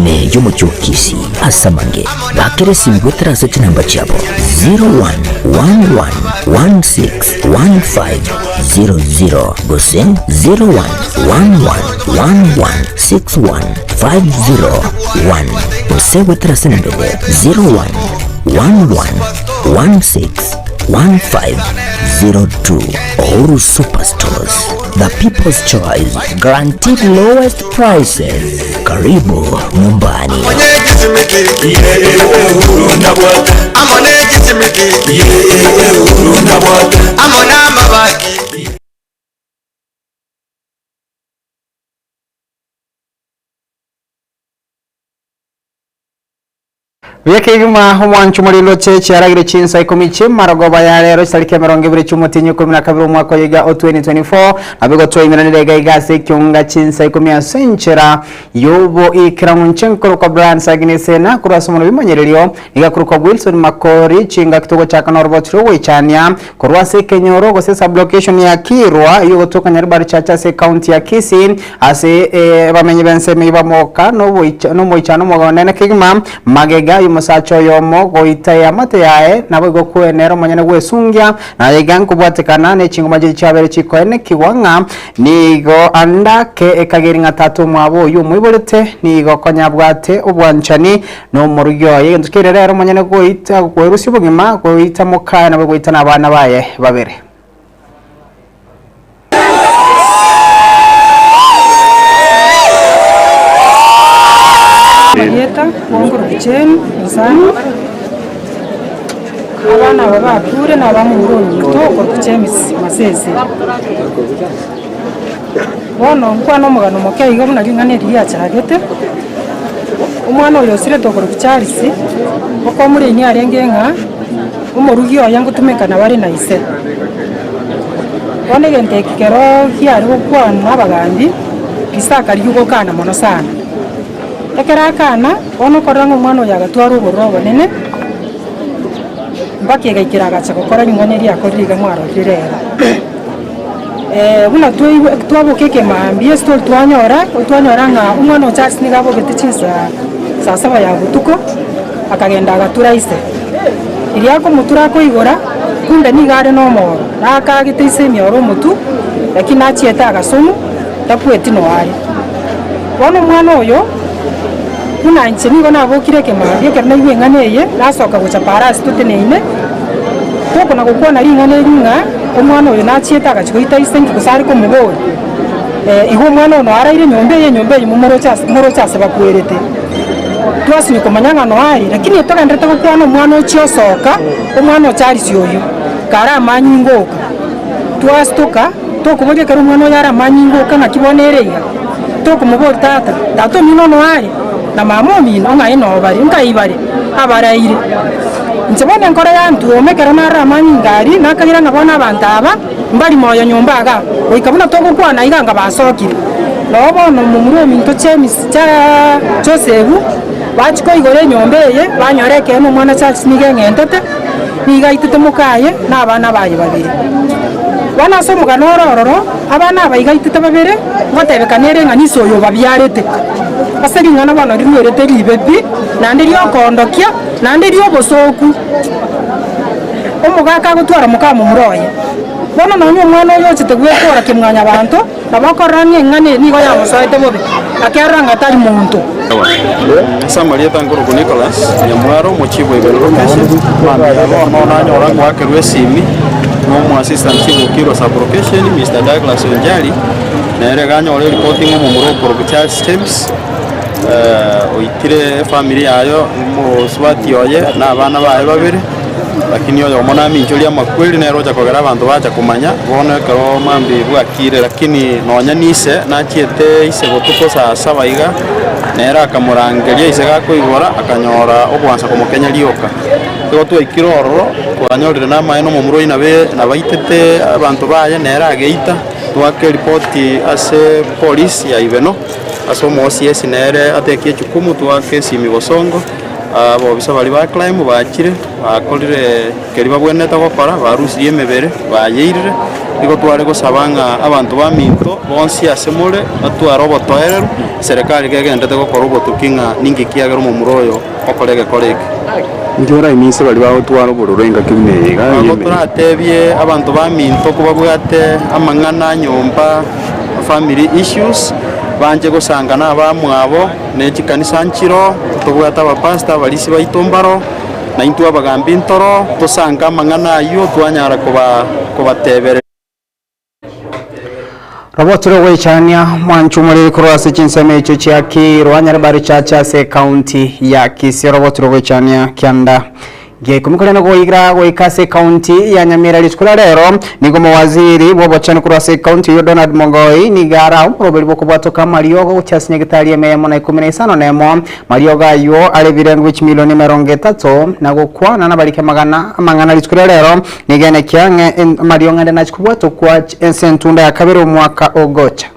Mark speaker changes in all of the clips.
Speaker 1: Ime y'omochie o Kisii ase amange, bakera esimi goetera ase chinamba chiabo 0111161500 gose 0111161501 gose goetera ase enamba ende 0111161502. Uhuru Superstores, the people's choice, guaranteed lowest prices. Karibu nyumbani.
Speaker 2: Buya kegima omwancho morilo cheche aragire chinsa ikomi chi'emarogoba ya rero chitariki 20 chi'omotienyi 12 omwaka oyo iga o 2024 nabo igotwaimeranire iga iga ase ekiunga chinsa ikomi ase enchera y'oboikeranu inche nkorokwa Brian Sagini Sena korwa ase omonwa bw'emanyererio niga korokwa Wilson Makori chingaki togochaka noroboti rw'ogoichania korwa ase ekenyoro gose sublocation ya Kirwa eyio gotoka Nyaribari Church ase ecounty ya Kisii ase abamenyi b'ensemo eyio bamoka nomoichano omonene kegima magega y'omosacha oyomo goita eamate yaye naboigo kwenera omonyene gwesungia na iga nkobwatekana ne chingoma chiria chiabere chikoenekigwa ng'a nigo andake ekageri ng'a tata omwabo oyio omoiborete nigo konya abwate obwanchani nomorugi oye egento keria rero omonyene goita kwerusia obogima goita mokaye nabo goita na abana baye babere.
Speaker 3: Amarieta, Wonguru Jane, Nzano, abana aba bakure na abamomura ominto okorokwa James Masese. Bono nkwane omogano moke iga buna ring'ana eri riachagete, omwana oyo osirete okorokwa Charles, okomoreini arenge ng'a omorugi oye ngotumeka nabo are na ise. Bono egento eke kero kiare gokwanwa abagambi, ise akarigia gokana mono sana. Ekero akana, bono okorora ng'a omwana oyo agatwara obororo obonene, mpaka egaikera agacha gokora ring'ana eria akorire iga mwarorire rero. Buna twaigwa twaboka ekemaambia ase tori twanyora, twanyora ng'a omwana o Charles nigo abogete chinsa saa saba ya botuko, akagenda agatura ise. Riria akomotura akoigora, kumbe nigo are na omoro, nakagete ise emioro omotwe, lakini nachiete agasomwa, takweti noyo are. Bono omwana oyo, buna inche nigo nabokire ekemaambia ekero naigwa eng'ana eye, nasoka gocha paara ase toteneine, tokona gokwana ring'ana eri ng'a omwana oyo nachiete agachia goita ise nki gose are komoboria, igo omwana oyo noyo araire enyomba eye, enyomba eye momoroche ase moroche ase bakwerete. Twasinywa komanya ng'a noyo are, lakini togenderete gokwana omwana ochia osoka, omwana o Charles oyio, kare amanyinga oka. Twastoka, tokoboria ekero omwana oyo are amanyinga oka ng'aki bono ere iga, tokomoboria tata, tata omino noyo are, na mama omino ng'ai noo bare, nkai bare, abaraire. Inche bono enkoro yantwoma ekero narora amanyinga aria, nakagira ng'a bono abanto aba, mbari moyo nyomba igaa, goika buna togokwana iga anga basokire. Noo bono omomura ominto James cha Joseph, bachia koigora enyomba eye, banyora ekeene omwana Charles nigo eng'entete, nigo aitete mokaye na abana baye babere. Bono ase omogano ore ororo, abana aba iga aitete babere, ngotebekana ere ng'a niso oyo obabiarete. Ase ring'ana bono riruerete ribe pi, naende riokoondokia, naende ri'obosooku. Omogaka agotwara mokamomura oye. Bono nonya omwana oyo ochete gwekora kemwanyabanto, nabo okorora ng'a eng'ana eye nigo yamosoete bobe, akerora ng'a tari monto.
Speaker 4: Ase amarieta nkorokwa Nicholas Nyamwaro, omochie bwa Igoro Location, mambia bono nanyora ngoakerwa esimi na omo assistant chief o Kirwa sub location Mister Douglas Onjari, nere iga anyore eripoti ng'a omomura okorokwa Charles James oitire efamiri yaye, omosubati oye na abana baye babere. Lakini oyomo naminchorie amakweri, nere ocha kogera abanto bacha komanya, bono ekero mambia bwakire. Lakini nonya nise nachiete ise botuko saa saba iga, nere akamorangeria ise gakoigora, akanyora ogwansa komokenya rioka. Igo twaikire ororo, twanyorire namaene omomura oyio nabe nabaitete abanto baye, nere ageita, twaka eripoti ase polisi ya Ibeno, ase omo OCS nere atekie echukumu, twaka esimi bosongo. Abobisa baria ba crime bachire, bakorire keria babwenerete gokora, barusirie emebere, bayeirire. Nigo tware gosaba ng'a abanto baminto bonsi ase more batware obotoereru, serikali kegenderete gokora obotuki ng'a ninki kiagera omomura oyo okora egekora eke.
Speaker 5: Inki oraimise baria bagotwara obororo engaki buna eye iga
Speaker 4: Nigo
Speaker 5: y'emeremo?
Speaker 4: toratebie abanto baminto kobabwate amang'ana a nyomba, family issues, banche gosanga na abamwabo. Ne chikanisa nchiro, tobwate abapastor, abarisia baito mbaro, na intwe abagambi ntoro, tosange amang'ana ayio twanyara koba kobatebereria.
Speaker 2: Roboti rogoichania mwancho omoriri korwa ase chinsemo echio chia Kiirwa, Nyaribari Church ase ekaunti ya Kisii. Roboti rogoichania kianda Gia ikomi korende goigra goika ase ekaunti ya Nyamira rituko ria rero, nigo omowaziri bw'obochenu korwa ase ekaunti eyio Donald Mogoi nigo ara omoroberi bw'okobwatoka amariogo gochia ase nyagetari emeyemo na ikomi na isano na emo. Mariogo ayio are ebirengo bie chimilioni emerongo etato na gokwana nabariki amagana amang'ana rituko ria rero nigo enekia ng'a amariogo ande nachie kobwatokwa ense entunda ya kabere omwaka ogocha.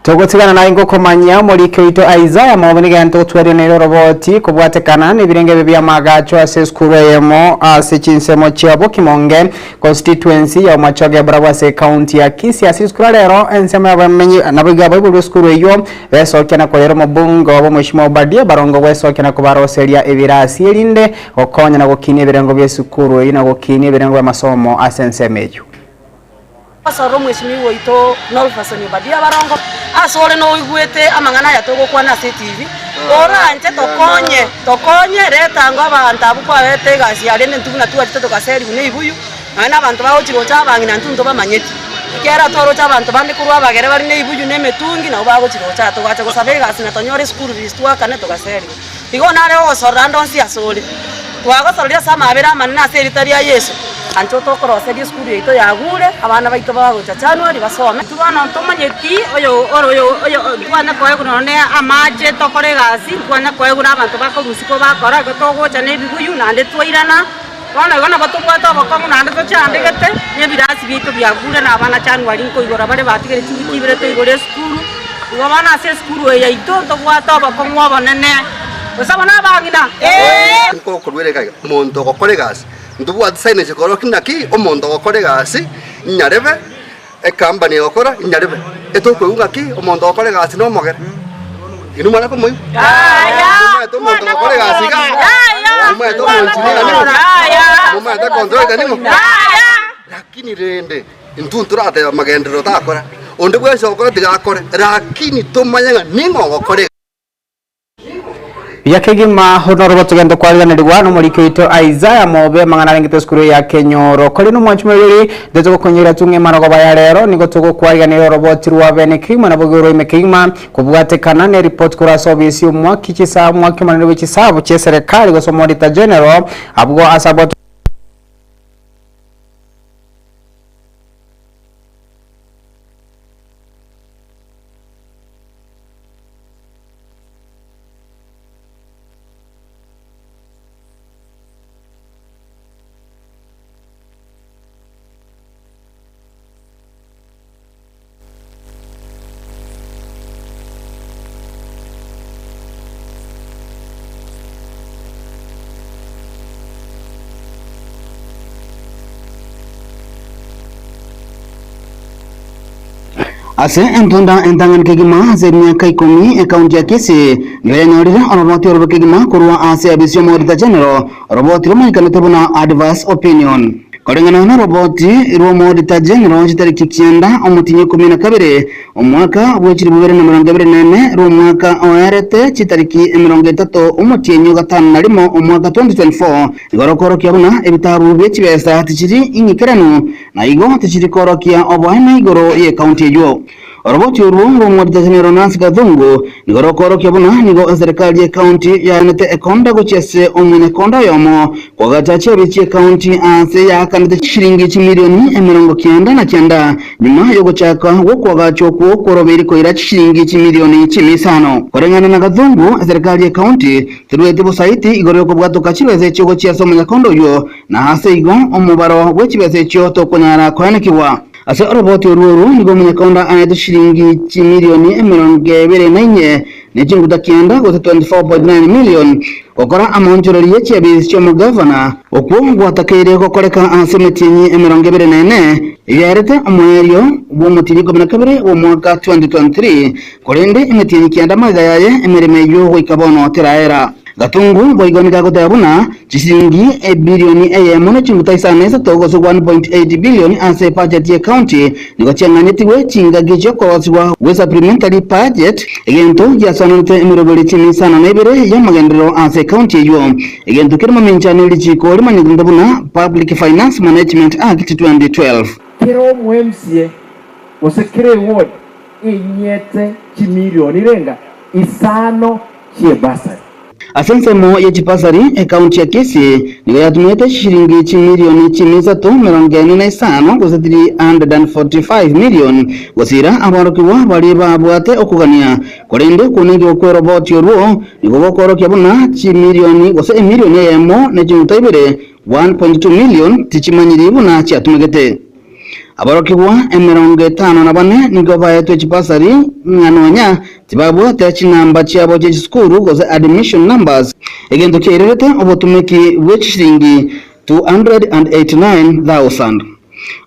Speaker 2: Togotigana naye ngokomanyia omoriki oito Isaya mobe nigento gotweria nere oroboti kobwatekana nebirenge ebi bi'amagacho ase esukuru eyemo ase chinsemo chia Bokimonge constituency ya Omachoge barabwo ase ecounty ya Kisii ase rituko ria rero ensemo y'abamenyi naboigo abaibori b'esukuru eyio besokia na korera omobunge obo Mheshimiwa Obadia Barongo gwesokia na kobaroseria ebirasi erinde gokonya na gokinia ebirengo bi'esukuru eyio na gokinia ebirengo bi'amasomo ase ensemo eyio.
Speaker 6: Osore omweshimiwa oito Nolfason Obadia Barongo, asore noigwete amang'ana aya togokwana ase etibi, oranche tokonye, tokonye, reta ango abanto abwo kwareta egasi aria nintwe buna twachete togaserigwa na ebibuyu, nonya na abanto bagochi gocha abang'ina intwe ntobamanyeti, ekiagera twaroche abanto bande korwa abagere bare na ebibuyu na emetungi nabo bagochi gocha aa, togacha gosaba egasi na tonyore eschool fees twakane togaserigwa. Igo nare ogosorora ande onsi asore. Twagosororia ase amabera amanene ase erieta ria Yeso. Ancha otokoroseria esukuru yaito yagure, abana baito bagocha January basome.
Speaker 7: Intwe bono ntomanyeti oyo ore oyo oyo ntwanya koegwa nonye na amache tokore egasi, ntwanya koegwa na abanto bakorusia ko bakora, igo togocha na ebibuyu naende twairana, bono igo nabo tobwate obokong'u naende tochandegete, na ebirasi biaito biagure na abana January nkoigora bare batigire chiwiki ibere toigore esukuru. Igo bono ase esukuru eye yaito ntobwate obokong'u obonene, gose abwo nabang'ina? Ee.
Speaker 8: Nkokorwera iga iga, omonto ogokora egasi, ntobwati signage ekorokia naki omonto ogokora egasi nyarebe, ecompany egokora nyarebe, etokoigwa ng'aki omonto ogokora egasi na omogere. Inwe mwana komoigwa? Momanyete omonto ogokora egasi iga? Momanyete omonchinia ning'o? Momanyete contractor ning'o? Lakini rende. Intwe ntoratebe amagenderero takora, onde bwensi ogokora tiga akore, lakini tomanye ng'a ning'o ogokora.
Speaker 2: Buya kegima norobo togende kwariganerigwa nomoriki oito Isaiah Mobe amang'ana arengete esukuru ya Kenyoro. Kori nomwanchi moriri intwe togokonyeria tung'e emarogoba ya rero nigo togokwariganera oroboti rwa bene kegima nabo igoro ime kegima kobwatekana ne report korwa ase obisi omwaki chisa omwaki omonene bwe chisabu chie serikali gose omoauditor general abwo ase abwo
Speaker 9: Ase entunda entang'ani kegima ase emiaka ikomi, ekaunti ya Kisii nigo yanyorire oroboti orobe kegima korwa ase abisi y'Omoauditor General, oroboti romanyekanete buna Adverse Opinion. Koreng'ana noroboti rw'Omoodita General chitariki kianda omotienyi 12 omwaka bwe 2024 rw'omwaka oerete chitariki 30 omotienyi o gatano na rimo omwaka 2024 nigo rokoorokia buna ebitabu bie chibesa tichiri ing'ikeranu na igo tichiri koorokia oboene igoro y'ekaunti eyio. Oroboti orwo rw'Omoodita General Nancy Gathungu nigo rokoorokia buna nigo eserekari y'ekaunti yaanete ekonda gochia ase omonyakonda oyomo koagacha chiabi chi'ekaunti aase yaakanete chishilingi chimilioni 99 nyuma y'ogochaka gw'okoagacha okwo kworobeire koira chishilingi chimilioni chimisano. Koreng'ana na Gathungu, eserekari y'ekaunti terueti bosaiti igoro y'okobwatoka chibesa echio gochia ase omonyakonda oyio na ase igo omobaro bwe chibesa echio tokonyara koenekigwa. Ase oroboti orwo orwo nigo omonyakonda aetwe chishilingi chimilioni 24 ne chinguta kianda, gose 24.9 million, gokora amaonchoreria ye chiabisi chi'omogavana. Okwo gwatakeire gokoreka ase emetienyi 24 eyerete omoerio bw'omotienyi 12 bw'omwaka 2023, korende emetienyi kianda magega yaye emeremo eyio goika bono teraera. Gatungu boigo nigo agoteba buna chisiringi ebilioni eyemo ne chinguta isano na isato gose 1.8 billion ase ebudget ye county nigo chiang'anyetigwe chingaki chi'okorosigwa gwe supplementary budget, egento giasoanerete emeroberi chimi isano na ibere y'amagenderero ase ecounty eyio. Egento kere mamincha ne richiko rimanyekanete buna Public Finance Management Act 2012.
Speaker 10: Kera omo-MCA gose kera eward enyete chimilioni renga isano chi'ebasari.
Speaker 9: Ase ensemo ye chibasari, ekaunti ya Kisii nigo yatumete chishilingi chimilioni chimisato 45 gose 345 million gosiira aborokigwa baria babwate okogania, korende okounenkiwa kw'eroboti orwo nigo gokoorokia buna chimilioni gose emilioni eyemo ne chinguta ibere 1.2 million tichimanyiri buna chiatumegete. Aborokigwa 54 nigo baetwe chibasari ng'a nonya tibabwate chinamba chiabo chie chisukuru gose admission numbers, egento kiairerete obotumeki bwe chishilingi 289,000.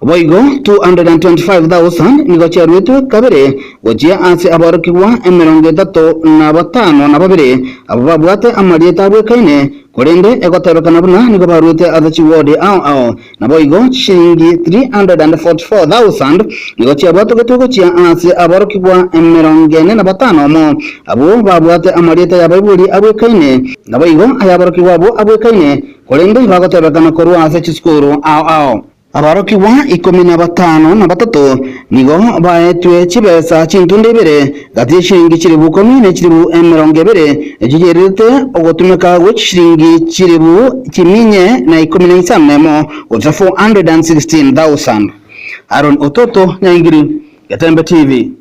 Speaker 9: Boigo 225,000 nigo chiaruetwe kabere gochia ase aborokigwa 35 na babere abwo babwate amarieta abwekaine korende egotebekana buna nigo baruete ase chiwodi ao ao. Naboigo chishilingi 344,000 nigo chiabwatogetwe gochia ase aborokigwa 45 omo, abwo babwate amarieta y'abaibori abwekaine, naboigo ay'aborokigwa abwo abwekaine, korende bagotebekana korwa ase chisukuru ao ao. Aborokigwa 53 nigo baetwe chibesa chintunda ibere, gati y'eshilingi 10,000 ne 20,000, echio chiairerete ogotumeka gwe chishilingi 451,000 gose 416,000. Aaron Ototo, Nyaingiri, Getembe TV.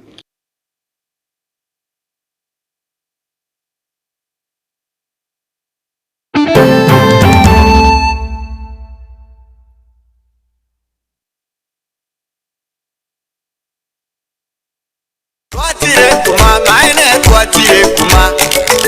Speaker 11: Twachire kuma maene twachire kuma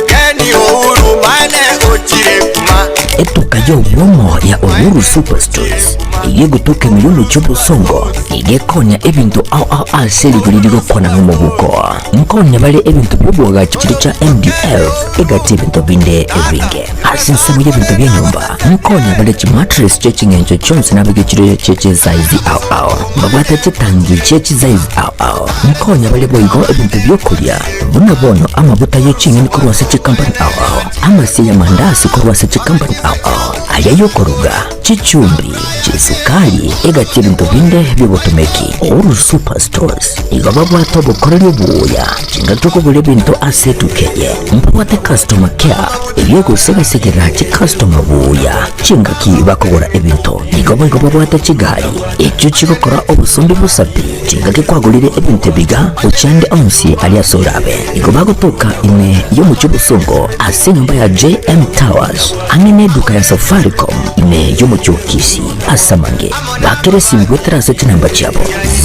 Speaker 11: Kenny Uhuru maene ochire kuma.
Speaker 1: Etuka y'obwomo ya Uhuru Superstores eyio egotoka ime y'omochie o Bosongo nigo ekonya ebinto ao ao ase rigori rigokwana nomobuko. Nkonya bare ebinto bi'oboagachi chiria chia MDF egati ebinto binde ebinge. Ase ensemo y'ebinto bi'enyomba nkonya bare chimattress chie ching'encho chionsi nabeke chire chie chisaizi ao ao. Mbabwate chitangi chie chisaizi ao ao. Nkonya bare boigo ebinto bi'okoria buna bono amabuta ye ching'eni korwa ase chikampani ao ao, amasie y'amandasi korwa ase chikampani ao ao, aria y'okoruga, chichumbi, chisukari, egati ebinto binde bi'obotomeki. Uhuru Super Stores nigo babwate obokoreri obuya chingaki okogora ebinto ase etuka eye. Mbabwate customer care eyio egosegasegera chicustomer buya chingaki bakogora ebinto. Nigo boigo babwate chigari echio chigokora obosombi bosapi chingaki kwagorire ebinto ebiga gochia ande onsi aria ase orabe. Nigo bagotoka ime y'omochie obosongo ase enyomba ya JM Towers ang'e neduka ya Safaricom ime y'omochie o Kisii. Ase amange bakere esimi goetera ase chinamba chiabo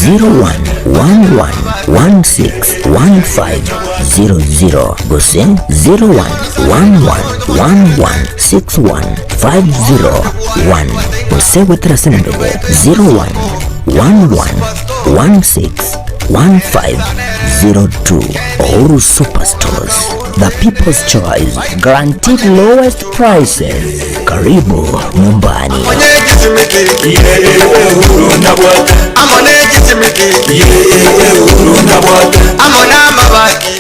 Speaker 1: 0111161500 gose 0111161501 gose goetera ase enamba eye 0111161502. Uhuru Superstores. The People's Choice, guaranteed lowest prices. Karibu nyumbani.
Speaker 11: Amo ne chisimiti, amo na amabati.